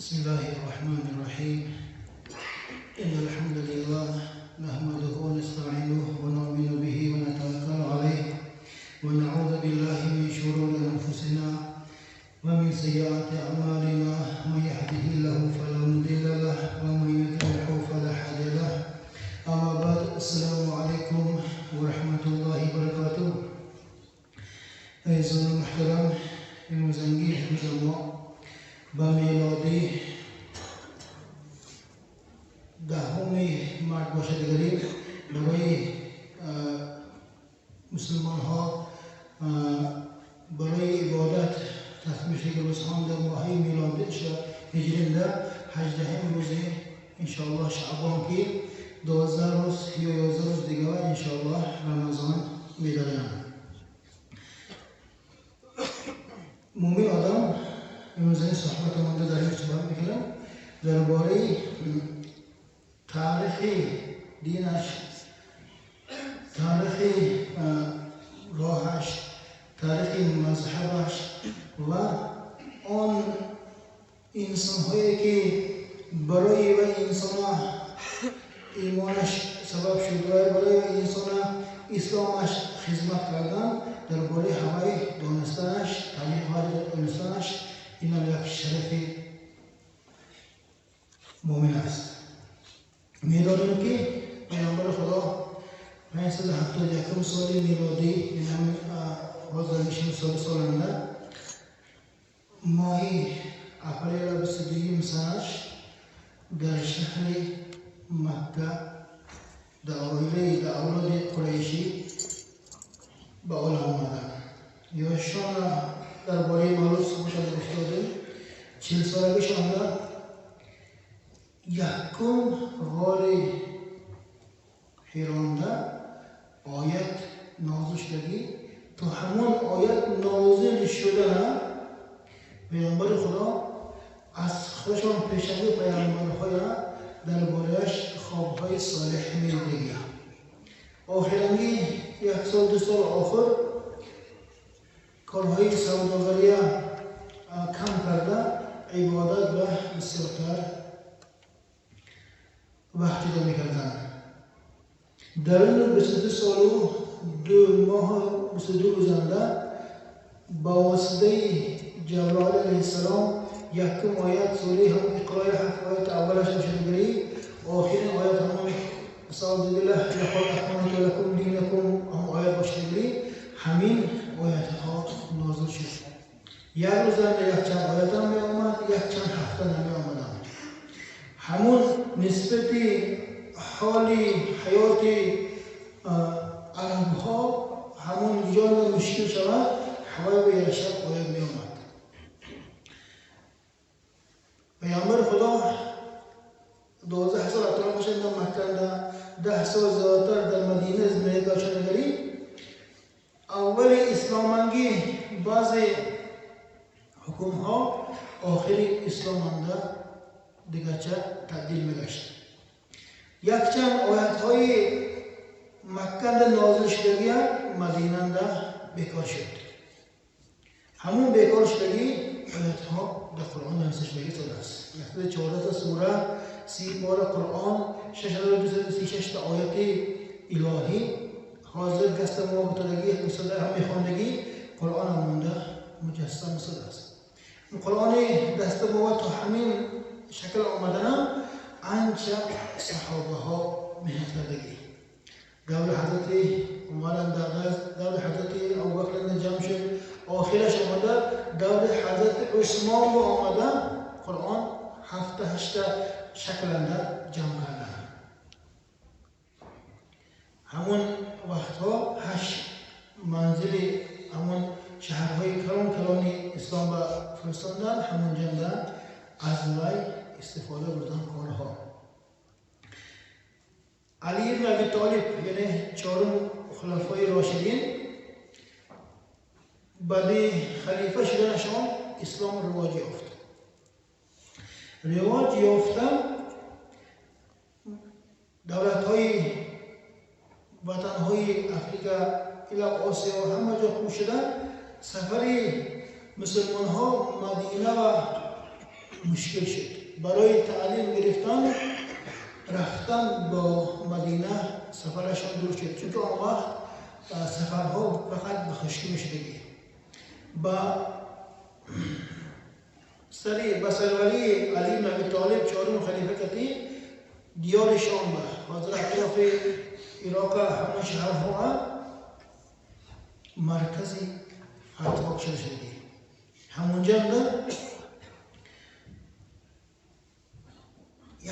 بسم الله الرحمن الرحيم. إن الحمد لله نحمده ونستعينه ونؤمن به ونتوكل عليه ونعوذ بالله من شرور أنفسنا ومن سيئات أعمالنا. من يهده الله فلا مضل له ومن يضلله فلا هادي له. أما بعد، السلام عليكم ورحمة الله وبركاته. عزیزان محترم، امروزنگی روز ما به میلادی 10 март бошад. Дигари барои мусулмонҳо барои ибодат тасмим шуда рӯзҳо дар моҳи милодӣ ҳиҷринда 18-ум рӯзи иншоаллоҳ Шаъбон, ки 12 рӯз ё 11 рӯз дига иншоаллоҳ Рамазон медоранд. Мӯмин одам имрӯзаи суҳбатамонда дар ин суҳбат мекунам дар бораи таърихи динаш, таърихи роҳаш, таърихи мазҳабаш ва он инсонҳое, ки барои вай инсона имонаш сабаб шуд ва барои вай инсона исломаш хизмат кардан, дар бораи ҳаваи донистанаш, таърихҳои донистанаш, инам як шарафи мӯмин аст. Медонем, ки Паёмбари Худо 571 соли милодӣ, ҳозир мешим соли соланда, моҳи апрела 22 санаш дар шаҳри Макка дар оилаи дар авлоди қурайшӣ ба олам омаданд. Ёшона дар бораи мавлуд суҳбат гуфтодем. 40-солагишонда якум ғори Ҳиронда оят нозил шудагӣ. То ҳамон оят нозил шудана Паёмбари Худо аз худашон пешави паёмбарҳоя дар бораяш хобҳои солеҳ медидагӣ. Охиранги як сол, 2 сол охир корҳои савдогария кам карда, ибодат ва бисёртар вақт ҷудо мекарданд. Дар ин 22 солу 2 моҳу 22 рӯзанда ба воситаи Ҷаброил алайҳиссалом якум оят сураи ҳам Иқрои ҳафт оят аввалаш бошадигарӣ, охирин оят ҳамон "Астағфируллоҳ, лақад акмалту лакум динакум" ҳам оят бошадигарӣ, ҳамин оятҳо нозил шуд. Як рӯзанда якчанд оятам меомад, якчанд ҳафта намеомаданд. Ҳамун нисбати ҳоли ҳаёти арабҳо ҳамун ҷоно мушкил шавад, ҳавай ба як оят меомад. Паёмбари Худо 12 сол атрофаша дар Макканда, 10 сол зиёдтар дар Мадина зиндагӣ кардашонагарӣ. Аввали исломангӣ баъзе ҳукмҳо охири исломанда дигарча табдил мегашт. Якчанд оятҳои Макканда нозил шудагия Мадинанда бекор шуд. Ҳамун бекор шудагӣ оятҳо дар Қуръон нависта шудагӣ шудааст. 114 сура, 30 пора Қуръон, 6236 ояти илоҳӣ ҳозир гаста мо гуфтадагӣ ҳам мехондагӣ Қуръон ҳамонда муҷассам шудааст. Қуръони даста мо то ҳамин шакл омаданам анча саҳобаҳо меҳнат кардагӣ. Даври ҳазрати Умар, даври ҳазрати Абубакр ҷамъ шуд, охираш омада даври ҳазрати Усмон бо омада Қуръон ҳафта ҳашта шакланда ҷамъ карданд. Ҳамон вақтҳо ҳашт манзили ҳамон шаҳрҳои калон калони ислом ба фиристондан, ҳамон ҷанда аз вай истифода бурдан корҳо. Али ибн Аби Толиб, яъне чорум хулафои рошидин, баъди халифа шуданашон ислом ривоҷ ёфт. Ривоҷ ёфта давлатҳои ватанҳои Африка ила Осиё ҳама ҷо хуб шуда, сафари мусулмонҳо Мадина ва мушкил шуд. Барои таълим гирифтан рафтан ба Мадина сафарашон дур шуд, чунки он вақт сафарҳо фақат ба хушкӣ мешудагӣ. Ба сари ба сарварии Али ибн Аби Толиб, чорум халифа, кати диёри Шом ба ҳозир атрофи Ироқа ҳамон шаҳрҳо маркази фатво кушода шудагӣ. Ҳамонҷанда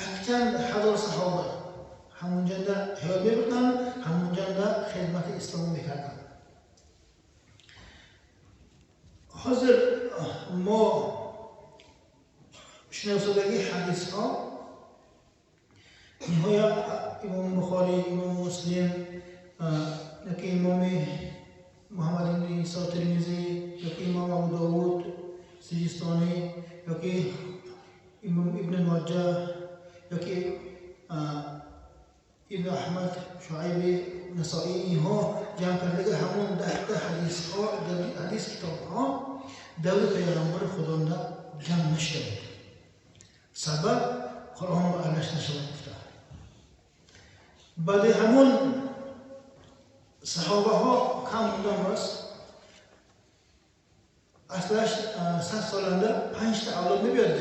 якчанд ҳазор саҳоба ҳамонҷанда ҳаёт мебурданд, ҳамонҷанда хидмати исломӣ мекарданд. Ҳозир мо шиносодагии ҳадисҳо ниҳоят Имом Бухорӣ, Имом Муслим, яки Имоми Муҳаммад ибни Исо Термизӣ, ёки Имом Абу Довуд Сиҷистонӣ, ёки Имом Ибни Моҷа, ёки Ибни Аҳмад Шуайби Насоӣ, инҳо ҷамъ кардагӣ ҳамон 10та ҳадисҳо, ҳадис китобҳо даври Пайғамбари Худонда ҷамъ нашуда буд. Сабаб Қуръон ба арзиш нашавад гуфта. Баъди ҳамон саҳобаҳо кам будан боз аслаш 100 соланда 5та авлод мебиёд.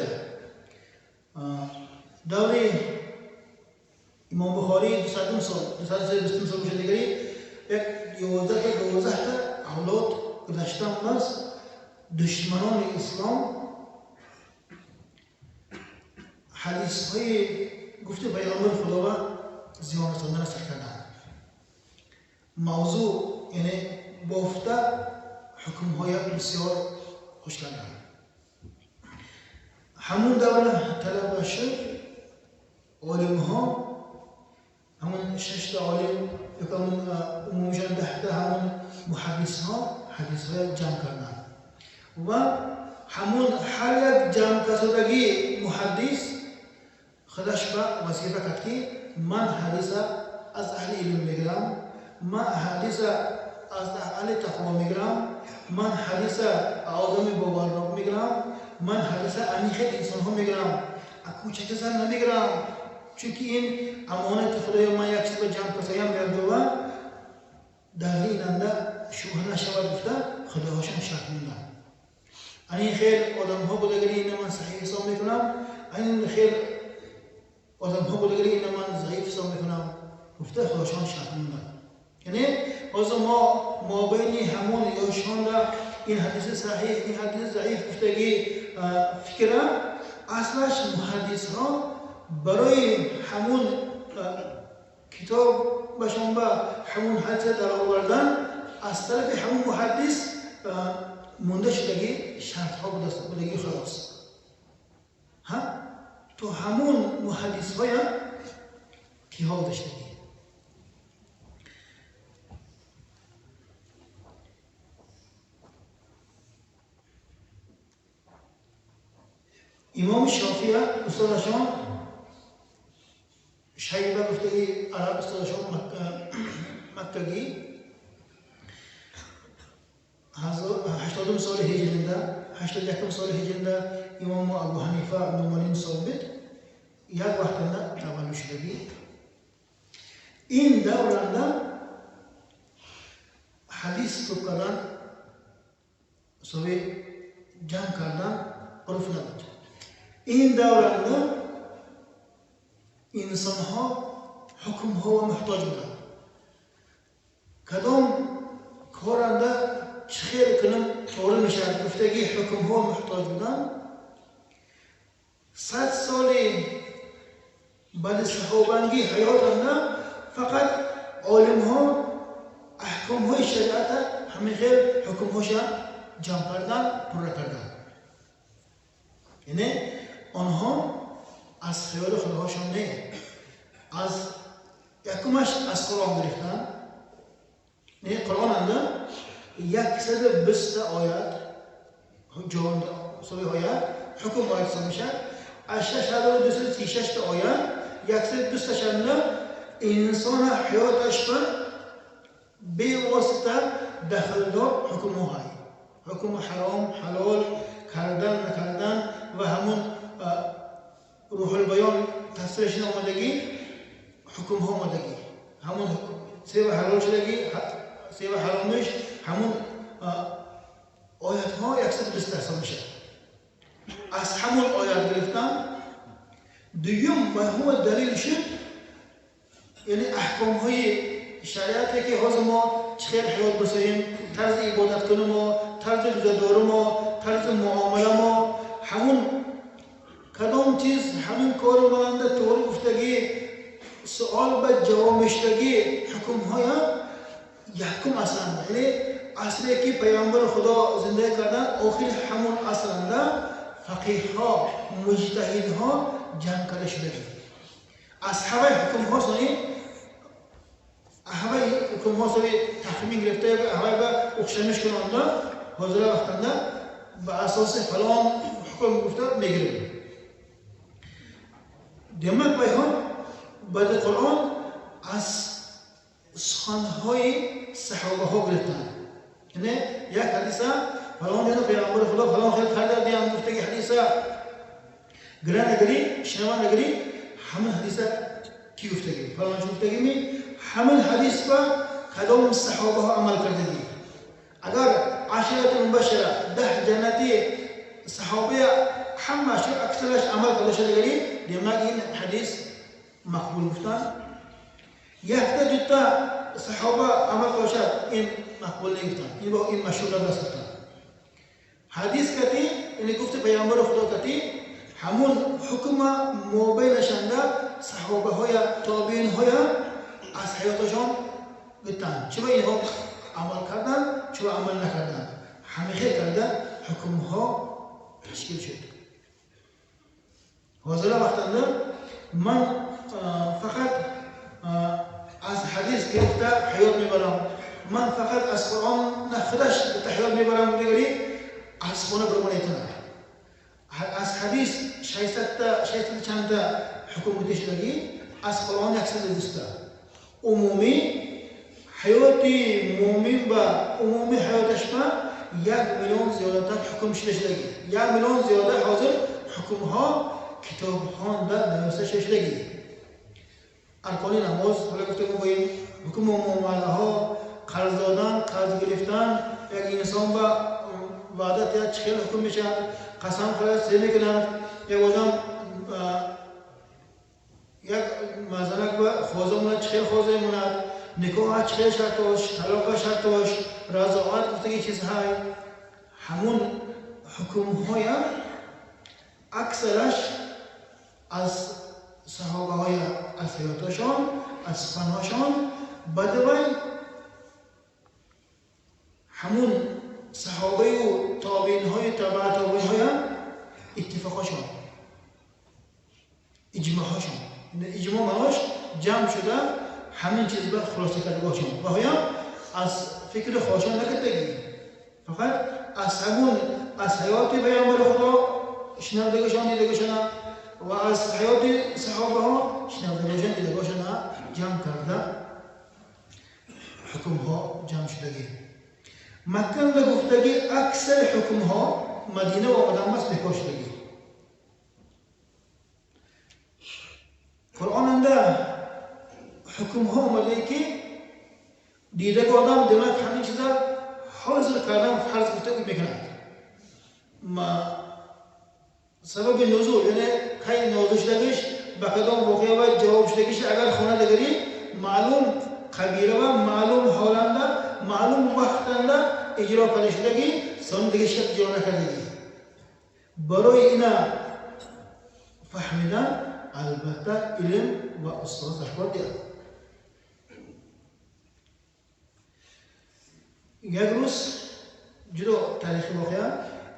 Даври Имом Бухорӣ 200 сол, 220 сол бошад, дигари як 11та 12та авлод гузаштан боз душманони ислом ҳадисҳои гуфти Пайғамбари Худова зиён расондан сар карданд. Мавзӯъ, яъне бофта ҳукмҳоя бисёр хуш карданд. Ҳамун давра талаба шуд олимҳо, ҳамун шашта олим ёки ҳамун умумишан 10та ҳамун муҳаддисҳо ҳадисҳоя ҷамъ карданд ва ҳамун ҳар як ҷамъкардагии муҳаддис худаш ба вазифа кард, ки ман ҳадиса аз аҳли илм мегирам, ман ҳадиса аз аҳли тақво мегирам, ман ҳадиса одами боварнок мегирам, ман ҳадиса ани хел инсонҳо мегирам, кӯчака зан намегирам, чунки ин амонати Худоё ман як чизба ҷамъ кардагам якҷова дар инанда шубҳа нашавад гуфта худоҳошон шарт монданд. Ани хел одамҳо будагари ина ман саҳиҳ ҳисоб мекунам, ани хел одамҳо будагари ина ман заиф ҳисоб мекунам гуфта худошон шарт монданд. Яъне ҳозир мо мобайни ҳамон ёшонда ин ҳадиси саҳиҳ, ин ҳадиси заиф гуфтагӣ фикра аслаш муҳаддисҳо барои ҳамун китоб башон ба ҳамун ҳадиса даровардан аз тарафи ҳамун муҳаддис монда шудагӣ шартҳо будагӣ халос. Ҳа, то ҳамун муҳаддисҳоя киҳо доштагӣ. Имом Шофия устодашон Шайба гуфтагӣ араб устодашон Маккагӣ 80-ум соли ҳиҷринда, 81-ум соли ҳиҷринда Имому Абу Ҳанифа Нуманин Собит як вақтанда таваллуд шудагӣ. Ин давранда ҳадис туп кардан, соби ҷамъ кардан урф набуд. Ин давранда инсонҳо ҳукмҳо муҳтоҷ буданд. Кадом коранда чӣ хел кунам тоғри мешавад гуфтагӣ ҳукмҳо муҳтоҷ буданд. 100 соли баъди саҳобангӣ ҳаётанда фақат олимҳо аҳкомҳои шариата ҳамин хел ҳукмҳоша ҷамъ кардан, пурра кардан. Яъне онҳо аз хаёли худҳошон не, аз якумаш аз Қуръон гирифтан. Не, Қуръон анда 120та оят ҷои оят ҳукм оят ҳисоб мешавад. Аз 6236та оят 120ташанда инсона ҳаёташ ба бевосита дахлдор ҳукмҳо ҳай, ҳукми ҳаром, ҳалол, кардан, накардан ва ҳамун тафсираш омадагӣ, ҳукмҳо омадагӣ, ҳамон се ва ҳалол шудагӣ, се ва ҳаромиш, ҳамон оятҳо 120 ҳисоб мешавад. Аз ҳамон оят гирифтан. Дуюм ва ҳума далил шуд, яъне аҳкомҳои шариате ки ҳозир мо чӣ хел ҳаёт бисозем, тарзи ибодат кунем мо, тарзи рӯзадорӣ мо, тарзи муомила мо, ҳамон кадом чиз ҳамин кори монанда тоғри гуфтагӣ, суол ба ҷавоб мешудагӣ ҳукмҳоя якум асранда, яъне асре ки пайғамбари Худо зиндагӣ карданд, охири ҳамон асранда фақиҳҳо, муҷтаҳидҳо ҷамъ карда шудагӣ. Аз ҳамаи ҳукмҳо сони ҳамаи ҳукмҳо сони тахмин гирифта, ҳамаи ба ухшамиш кунонда ҳозира вақтанда ба асоси фалон ҳукм гуфта мегирем. Демак, вайҳо баъди Қуръон аз суханҳои саҳобаҳо гирифтанд. Яъне як ҳадиса фалон ҷода пайғамбари Худо фалон хел карда диям гуфтаги ҳадиса гира нагирӣ, шинава нагирӣ, ҳамин ҳадиса кӣ гуфтагӣ, фалон чӣ гуфтагӣ ми, ҳамин ҳадис ба кадом саҳобаҳо амал кардагӣ. Агар ашарати мубашшара, 10 ҷаннати саҳобия ҳамааш аксараш амал карда шудагарӣ, демак ин ҳадис мақбул гуфтанд. Якта дута саҳоба амал бошад, ин мақбул негуфтанд, ин машҳур набаст гуфтанд. Ҳадис кати, яъне гуфти пайғамбари Худо кати ҳамун ҳукма мобайнашанда саҳобаҳоя, тобеинҳоя аз ҳаёташон гуфтанд, чӣ ба инҳо амал карданд, чӣ ба амал накарданд. Ҳамихел карда ҳукмҳо ташкил шуд. Ҳозира вақтанда ман фақат аз ҳадис гирифта ҳаёт мебарам, ман фақат аз Қуръон худаш ҳаёт мебарам, дигари аз хона баромадайтонад. Аз ҳадис 600 чандта ҳукм гуфта шудагӣ, аз Қуръон 120. Умумӣ ҳаёти муъмин ба умумӣ ҳаёташ ба 1 миллион зиёдатар ҳукм шуда шудагӣ. 1 миллион зиёда ҳозир ҳукмҳо китобхонда навишта шудагӣ. Аркони намоз, ҳола гуфтагӣ боем, ҳукму муомилаҳо, қарз додан, қарз гирифтан, як инсон ба ваъда диҳад чӣ хел ҳукм мешавад, қасам хӯрад се мекунад, як одам як мазанак ба хоза монад чӣ хел хоза мемонад, никоҳ чӣ хел шартош, талоқа шартош, разоат гуфтаги чизҳай, ҳамун ҳукмҳоя аксараш аз саҳобаҳоя, аз ҳаёташон, аз суханҳошон. Бадавай ҳамун саҳобаю тобеинҳои табаа тобеинҳоя иттифоқҳошон, иҷмоъҳошон, иҷмоъ маънош ҷамъ шуда ҳамин чиз ба хулоса кардагошон. Ва ҳоям аз фикри хошон накардагӣ, фақат аз ҳамун аз ҳаёти пайғамбари Худо шунавдагишон, дидагишона ва аз ҳаёти саҳобаҳо шунавдагишон, дидагошона ҷамъ карда ҳукмҳо ҷамъ шудагӣ. Макканда гуфтагӣ аксари ҳукмҳо Мадина омадан бас бекор шудагӣ. Қуръонанда ҳукмҳо омадае ки дидаги одам демак ҳамин чиза ҳозир кардан фарз гуфта мекунад. Сабаби нузул, яъне кай нозил шудагиш, ба кадом воқеа ва ҷавоб шудагиш, агар хона дигарӣ маълум қабила ва маълум ҳоланда, маълум вақтанда иҷро карда шудагӣ, сон дига шак иҷро накардагӣ. Барои ина фаҳмидан албатта илм ва устоз даркор диҳад. Як рӯз ҷудо таърихи воқеа,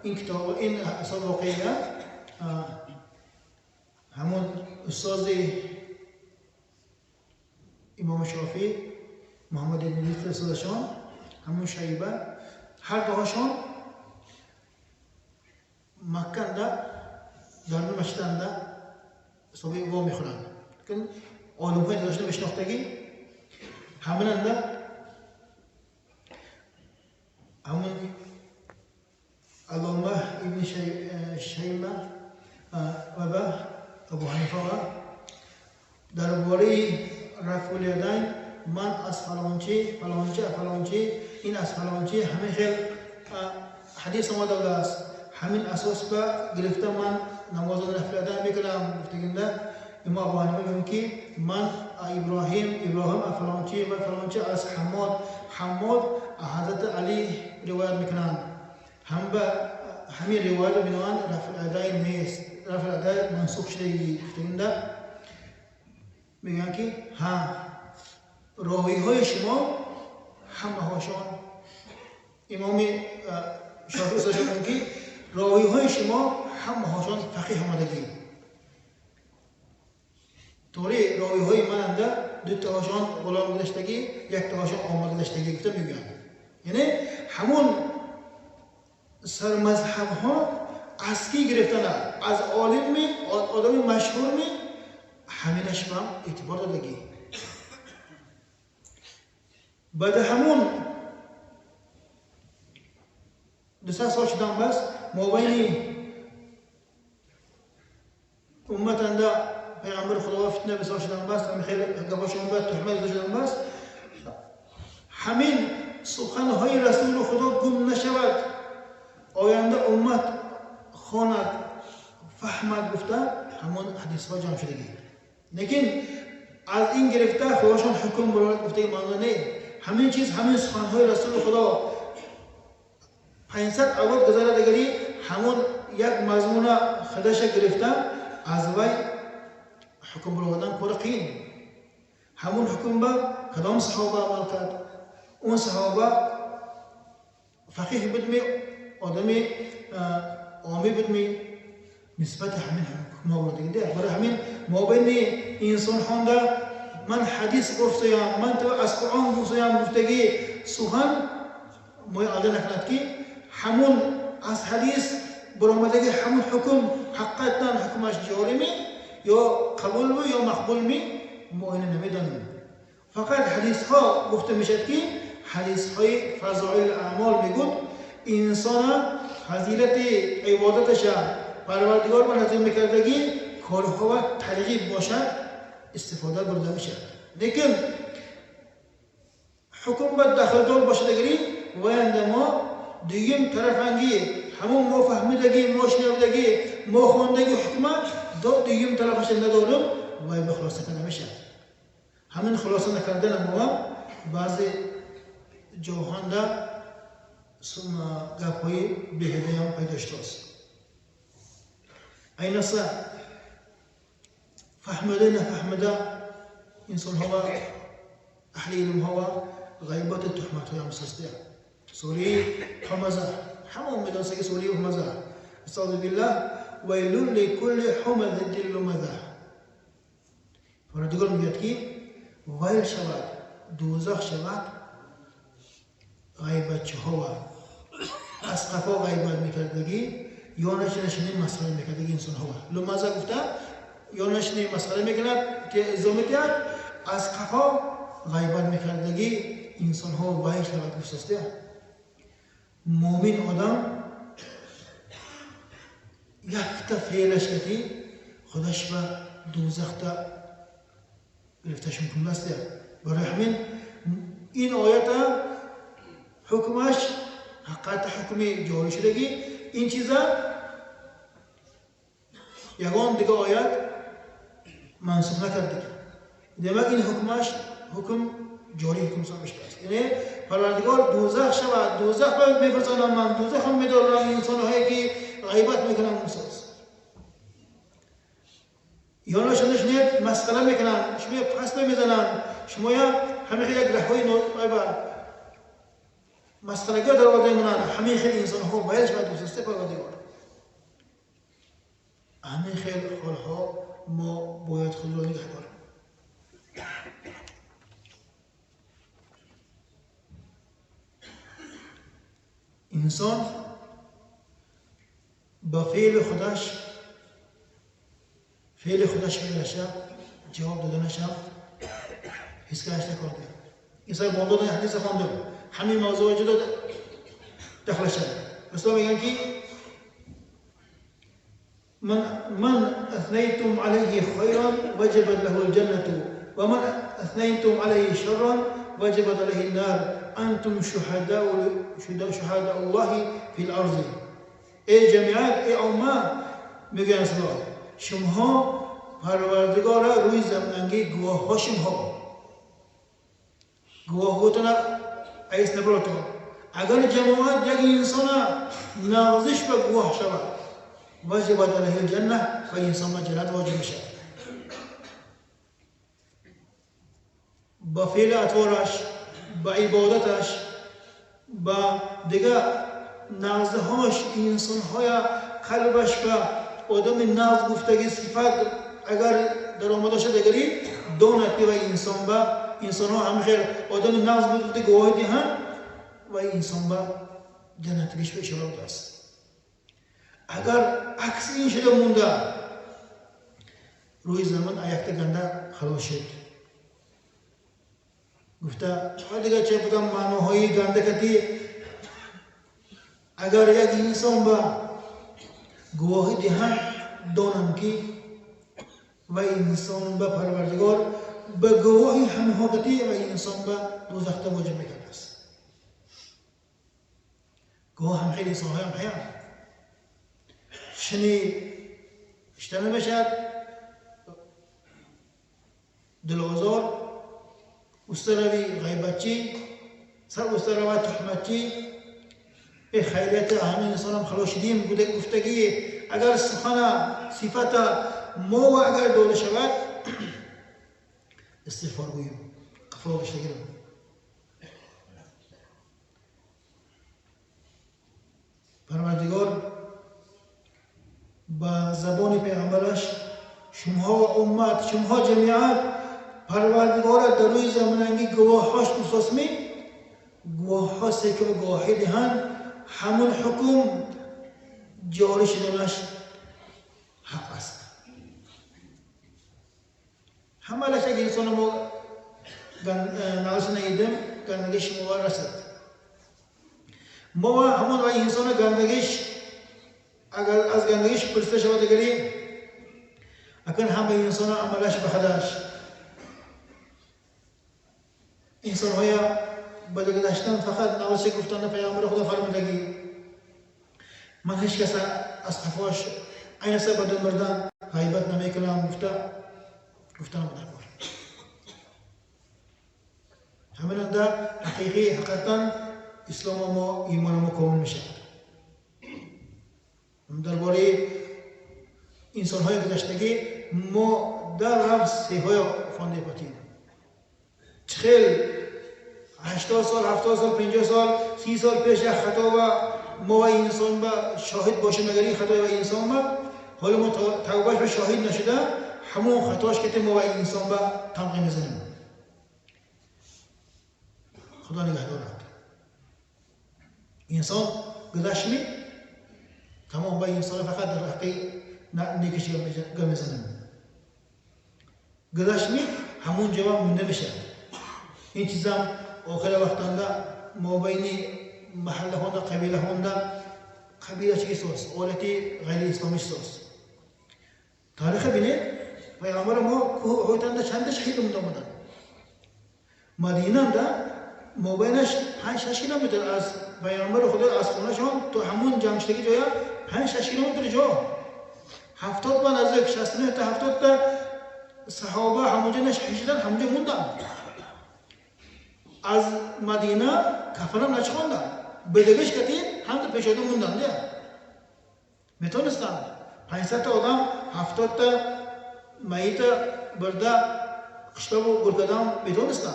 ин китоб, ин асол воқеа, ҳамон устози имом Шофӣ, Муҳаммад ибн Идрис устодашон, ҳамон Шайба, ҳар дуҳошон Макканда дар масҷиданда ҳисоби во мехӯранд. Олимҳои дошта мешинохтагӣ, ҳаминанда ҳамон Аллома ибни Шайма ва ба Абу Ҳанифа ва дар бораи рафъ ул-ядайн ман аз фалончи, фалончи, фалончи, ин аз фалончи ҳамин хел ҳадис омада будааст, ҳамин асос ба гирифта ман намози рафъ ул-ядайн мекунам гуфтагинда имом Абу Ҳанифа мегӯяд ки ман Иброҳим, Иброҳим аз фалончи ва фалончи аз Ҳаммод, Ҳаммод аз ҳазрати Алӣ ривоят мекунанд. Ҳам ба ҳамин ривоят биноан рафъ ул-ядайн нест, рафъ ул-ядайн мансух шудагӣ гуфтагинда мегӯянд ки ҳа, ровиҳои шумо ҳамаҳошон, имоми Шофиъи устодшон мегӯянд ки ровиҳои шумо ҳамаҳошон фақиҳ омадагӣ. Торе ровиҳои мананда дутаҳошон ғулом гузаштагӣ, яктаҳошон омма гузаштагӣ гуфта мегӯянд. Яъне ҳамон сармазҳабҳо аз кӣ гирифтана? Аз олимми, одами машҳурми, ҳаминаш ба эътибор додагӣ. Баъди ҳамон 200 сол шудан бас мобайни умматанда пайғамбари Худо фитна бисёр шудан бас, ҳамин хеле гапҳошон ба туҳмат шудан бас, ҳамин суханҳои расули Худо гум нашавад, оянда уммат хонад, фаҳмад гуфта ҳамон ҳадисҳо ҷамъ шудагӣ. Лекин аз ин гирифта худошон ҳукм барорад гуфтаги маъно не. Ҳамин чиз, ҳамин суханҳои расули Худо 500 авлод гузарад агари ҳамон як мазмуна худаша гирифта аз вай ҳукм баровардан кори қиин. Ҳамон ҳукм ба кадом саҳоба амал кард? Он саҳоба фақиҳ будми, одами омӣ будми, нисбати ҳамин ҳукмҳо бурдагида. Барои ҳамин мобайни инсонҳонда ман ҳадис гуфтаям, ман аз Қуръон гуфтаям гуфтагӣ сухан моя алда накунад ки ҳамон аз ҳадис баромадаги ҳамон ҳукм ҳақиқатан ҳукмаш ҷориме ё қабулми ё мақбулми мо ина намедонем. Фақат ҳадисҳо гуфта мешавад ки ҳадисҳои фазоил аъмол мегӯд инсона фазилати ибодаташа Парвардигор ба назир мекардагӣ корҳо ва тарғиб бошад истифода бурда мешавад. Лекин ҳукм ба дахлдор бошадагири ваянда мо дуюм тарафанги ҳамон мо фаҳмидагӣ, мо шунавидагӣ, мо хондагӣ ҳукма до дуюм тарафаша надорем, вай ба хулоса карда мешавад. Ҳамин хулоса накардана мо баъзе ҷоҳонда гапҳои беҳудаям пайдо шудааст. Айнаса фаҳмида нафаҳмида инсонҳо ва аҳли илмҳо ва ғайбати туҳматҳоям состия. Сураи Ҳумаза ҳамон медонста ки сураи Ҳумаза استعوذ بالله ويل لكل همزة لمزة. Парвардигор мегӯяд ки вайл шавад, дӯзах шавад ғайбатчиҳо ва аз қафо ғайбат мекардагӣ ё нашинашини масхара мекардагӣ инсонҳо. Лумаза гуфта ё нашини масхара мекунад ки изо медиҳад, аз қафо ғайбат мекардагӣ инсонҳо вайл шавад гуфтастия. Муъмин одам якта феълаш ки худаш ба дӯзахта гирифташ мумкин астия. Барои ҳамин ин оята ҳукмаш ҳақиқати ҳукми ҷорӣ шудагӣ ин чиза ягон дига оят мансух накардагӣ. Демак ин ҳукмаш ҳукм ҷорӣ ҳукм ҳисоб шудааст. Яъне Парвардигор дӯзах шавад, дӯзах мефирсонам ман, дӯзахам медорам инсонҳое ки ғайбат мекунанд мусоз. Ёно шумо масхара мекунанд, шумо пас мезананд, шумоя ҳамин хел як раҳҳои масхарагиҳо дар оварда мемонанд. Ҳамин хел инсонҳо вайл шавад дӯстасте Парвардигор. Ҳамин хел ҳолҳо мо бояд худро нигаҳ дорем. Инсон ба феъли худаш феъли худаш мераша ҷавоб доданашам ҳис кардаш накарда. Инсон бомдод ҳадиса хондем, ҳамин мавзӯъ ҷудо дахлашад. Расул мегӯянд ки من اثنيتم عليه خيرا وجبت له الجنة ومن اثنيتم عليه شرا وجبت عليه النار انتم شهداء الله في الارض. ای جماعت، ای عامه، میگن شما پروردگار روی زمینگی گواه ها شما گواه هاتون ایس نبراتون. اگر جماعت یک انسان نغزش به گواه شود وجبت علیه الجنه و انسان به جنت واجب میشه. با فعل اطوارش، با عبادتش، با دیگه نغزهاش، انسانهای قلبش به آدم نغز گفتگی صفت اگر در آمده شد دیگری داند که و انسان به انسان ها هم خیر آدم نغز گفته گواهی دهند و انسان به جنتگیش به اشاره است. اگر عکس این شده مونده روی زمان ayakta گنده خلاص شد. گفته دیگه چه بودم معناهای گنده کتی. اگر یک انسان به گواهی دهند دانم که و انسان به پروردگار به گواهی همه حاکتی و انسان به دوزخ واجب میکرد است. گواه هم خیلی انسان های هم هیان شنی اشته نمیشد دل آزار استروی غیبتچی سر استروی تهمتچی به خیریت همین انسان هم خلاص شدیم بوده گفتگی. اگر سخن صفت ما و اگر داده شود استغفار گوییم قفا بشتگیرم. پروردگار با زبان پیغمبرش شما امت، شما جماعت پروردگار در روی زمینگی گواهاش گفت گواه ها که گواهی دهند همون حکم جاری شدنش حق است. همه لش اگه انسان ما نغز نیدم گندگیش ما رسد ما همون و انسان گندگیش اگر از گندگیش پرسته شود اگری اکن همه انسان عملش بخدش انسان های بدگذشتن فقط نغز گفتن پیامبر خدا فرمودگی من هیچ کس از قفاش این سبب مردن غیبت نمیکنم گفتن در کار. همین در حقیقی حقیقتا اسلام ما ایمان ما کامل میشه. درباره انسان های گذشتگی ما در رفت سه های خوانده پاتیم 40 80 سال 70 سال 50 سال 30 سال پیش یک خطا و ما و انسان با شاهد باشیم اگر این خطای و انسان با حالا ما توبهش به شاهد نشده همون خطاش که ما و انسان با تمغه میزنیم. خدا نگه دارد. انسان گذشت می تمام با انسان فقط در حقی نیکش گم میزنیم. گذشت می همون جواب مونده بشه. این چیزام آخر وقتاندا ما بین محله هوندا قبیله هوندا قبیله چی سوس آلتی غیر اسلامی سوس تاریخ بینید پیغمبر ما کوه احد چند شهید مونده بودن. مدینه دا ما بینش 5-6 کیلومتر از پیغمبر خدا از خونه‌شون تو همون جمشتگی جایا 5-6 کیلومتر جا 70 من از 69 تا 70 تا صحابه همونجا نشهید شدن همونجا موندن. از مدینه کفنم نچخوندن بدگش کتی هم تو پیشاده موندن دیگه میتونستن 500 تا آدم 70 تا میت برده قشتاب و گرکدام میتونستن.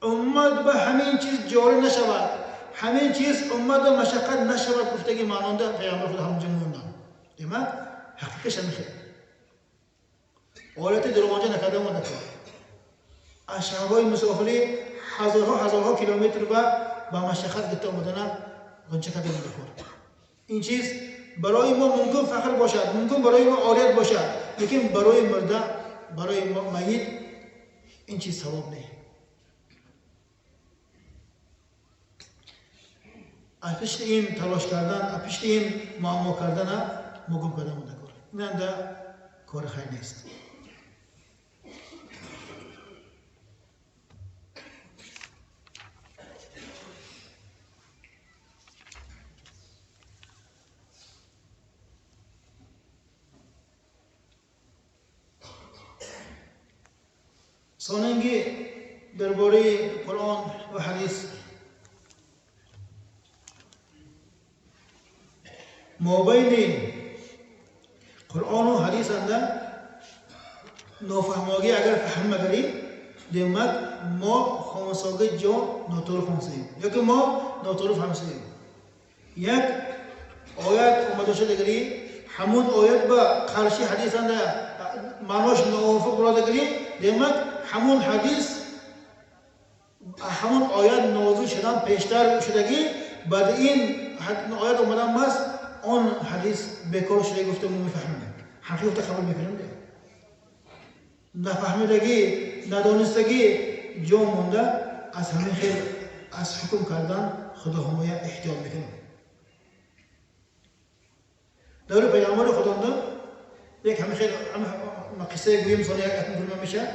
امت به همین چیز جاری نشود، همین چیز امت به مشقت نشود گفتگی ماننده پیامبر خود همونجا موندن. دیمک حقیقتش همین خیلی آلت دروغانجا نکرده مونده از شهرهای مسافری هزارها هزارها کیلومتر با مشقت گرفته آمدن غنچه کرده بخور. این چیز برای ما ممکن فخر باشد، ممکن برای ما عاریت باشد، لیکن برای مرده برای میت این چیز ثواب نه. از پشت این تلاش کردن، از پشت این معما کردن ما گم کردن مونده. Инанда кори хайр нест. Сонанги درباره قرآن و حدیث مابین قرآن و حدیث انده نافهماگی اگر فهم مگری demak ما خانساگی جا ناتور خانسیم یا که ما ناتور فهمسیم. یک آیت اومده شده گری همون آیت با قرشی حدیث انده معناش نوافق براده گری demak همون حدیث همون آیت نازل شدن پیشتر شدگی بعد این آیت اومدن ماست آن حدیث بیکار شده گفته ما میفهمیم حقیقت قبول میکنیم. نفهمیدگی ندانستگی جا مونده از همین خیر از حکم کردن خدا همه احتیاط میکنیم. دور پیامبر خدا یک همین خیر قصه گوییم سال یک اتم میشه.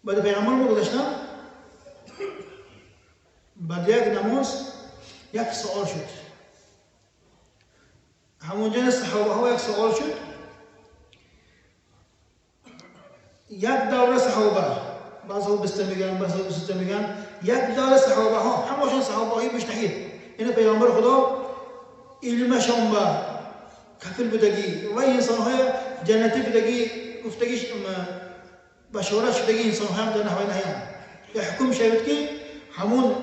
بعد پیامبر ما گذاشتم بعد یک نماز یک سوال شد. همونجا صحابه ها یک سوال شد. یک دوره صحابه بعضی 20 میگن بعضی 23 میگن یک دوره صحابه ها همشون صحابه های مجتهد این پیامبر خدا علمشون با کفل بودگی و انسان های جنتی بودگی گفتگیش بشارت شدگی انسان هم در نحوی نهیان یا حکم شود که همون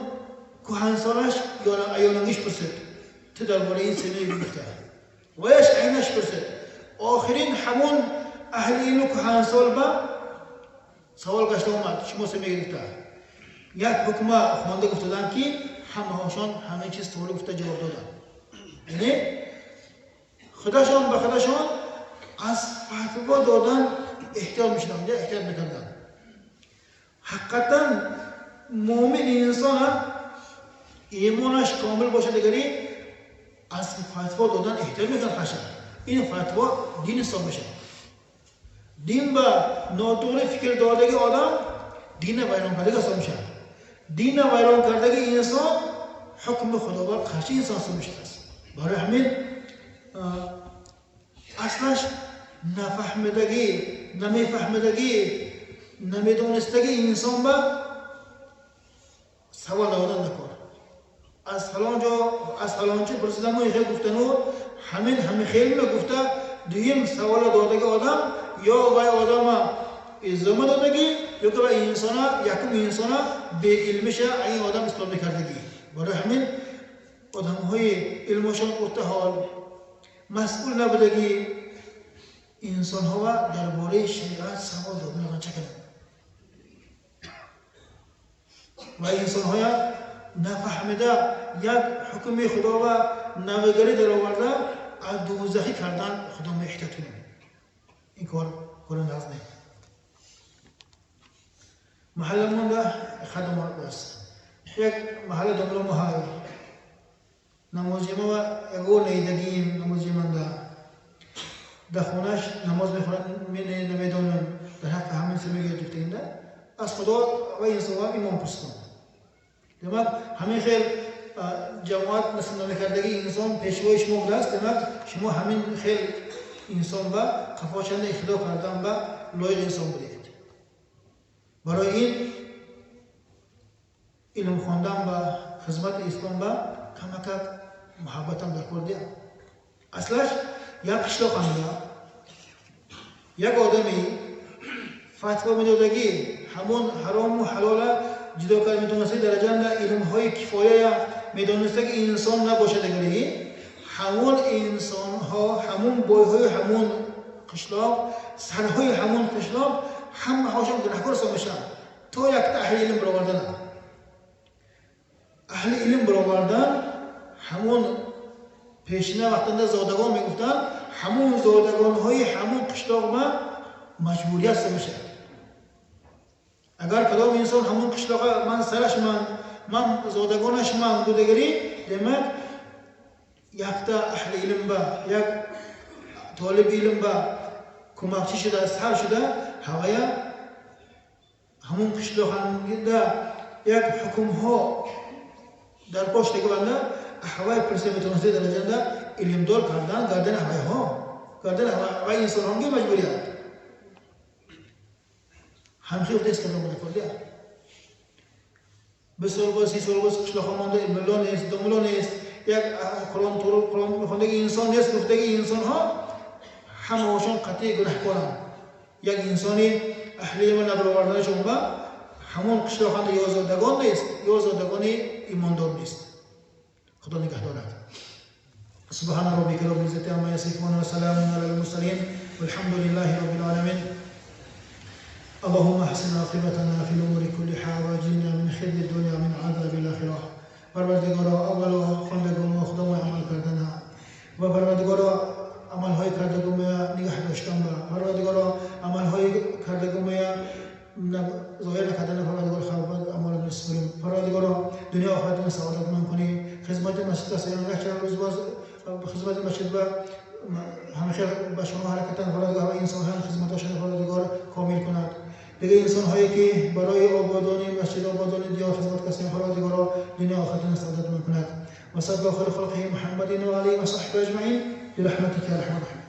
کهنسالش یا ایالانگیش پرسید تو درباره این سنه گفته ویش عینش پرسید. آخرین همون اهل علم کهنسال با سوال گشته اومد شما سه میگرفته یک حکم خوانده گفتادن که همه هاشان همه چیز طور گفته جواب دادن. یعنی خودشان به خودشان از فتوا دادن احتیاط میشدن، احتیاط میکردن. حقیقتا مؤمن انسان ایمانش کامل باشه دیگری از فتوا دادن احتیاط میکرد. خشن این فتوا دین حساب میشه. دین با ناتوری فکر دادگی آدم دین ویران کردگی حساب میشه. دین ویران کردگی انسان حکم خدا بر قرشی انسان حساب میشه. برای همین اصلش نفهمیدگی نمیفهمیدگی نمیدونستگی انسان با سوال دادن نکن. از فلان جا از فلان چه پرسیدم و خیلی گفتن و همین همه خیلی گفته دویم سوال دادگی آدم یا وای آدم ازدامه دادگی یا که انسان یکم انسان به علمش این آدم اثبات میکردگی. برای همین آدم های علمشان ارتحال مسئول نبودگی انسان ها درباره شریعت سوال دادن چه کنند و انسان های نفهمیده یک حکم خدا و نوگری در آورده از دوزخی کردن خدا می احتیاط کنیم. این کار کار ناز نه. محل مونده خدمات است. یک محل دمر مهای نمازی ما یگو نیدگیم نمازی مانده در خونش نماز میخورن می نمیدونم در حق همین سمیگه گفتینده از خدا و انسان ها ایمان پرستان. demak همین خیل جماعت مثل نمیکردگی انسان پیشوای شما بوده است. demak شما همین خیل انسان با قفاچنده اقتدا کردن با لایق انسان بودید. برای این علم خواندن و خدمت اسلام با کمک محبت هم در کار دیم. اصلش یک قشلاق هم یک آدمی فتوا میدادگی همون حرام و حلال جدا کرد میدونسته درجه علم های کفایه میدونسته که انسان نباشه دیگری همون انسان ها همون بای های همون قشلاق سرهای همون قشلاق همه هاشون گناهکار حساب میشن تا یک اهل علم برآوردن. اهل علم برآوردن همون پیشینه وقتنده زادگان میگفتن همون زادگان های همون قشلاق ما مجبوریت حساب میشه. اگر کدام انسان همون قشلاق من سرش من زادگانش من بودگری demak yakta اهل علم با یک толиби илм ба кӯмакчӣ шуда, сар шуда, ҳавая ҳамон қишлоқанда як ҳукмҳо дар пошт банда ҳавай пурса метавонисте дараҷанда илмдор кардан гардани ҳавайҳо, гардани ҳавай инсонҳо маҷбурият. Ҳамхел дест кардан буда. 20 сол боз, 30 сол боз қишлоқҳо монда, мулло нест, домулло нест, як Қуръон Қуръон мехондаги инсон нест. Гуфтаги инсонҳо ҳамаошон қатъи гунаҳкоранд. Як инсони аҳли илма набароварданашон ба ҳамон қишлоқанда ё зодагон нест, ё зодагони имондор нест. Худо нигаҳ дорад. سبحان ربك رب العزة عما يصفون وسلام على المرسلين والحمد لله رب العالمين. اللهم احسن عاقبتنا في الامور كلها واجرنا من خزي الدنيا ومن عذاب الاخره. پروردگارا، اول خواندگان خدا عمل کردن و پروردگارا، عملهای کردگم نگه داشتن و پروردگارا، عملهای کردگم ظاهر نکردن، پروردگار خواب عمل نسپریم. پروردگارا، دنیا آخرت سعادتمند کنی. خدمت مسجد سیران چند روز باز خدمت مسجد و همیشه به شما حرکتن. پروردگار، انسان هم خدمتاشون پروردگار کامل کند. دیگه انسان هایی که برای آبادانی مسجد، آبادانی دیار خدمت کسی، پروردگارا، دنیا آخرت سعادتمند کند. و صلی الله خیر خلقه محمد و علیه و صحبه اجمعین برحمتك يا ارحم الراحمين.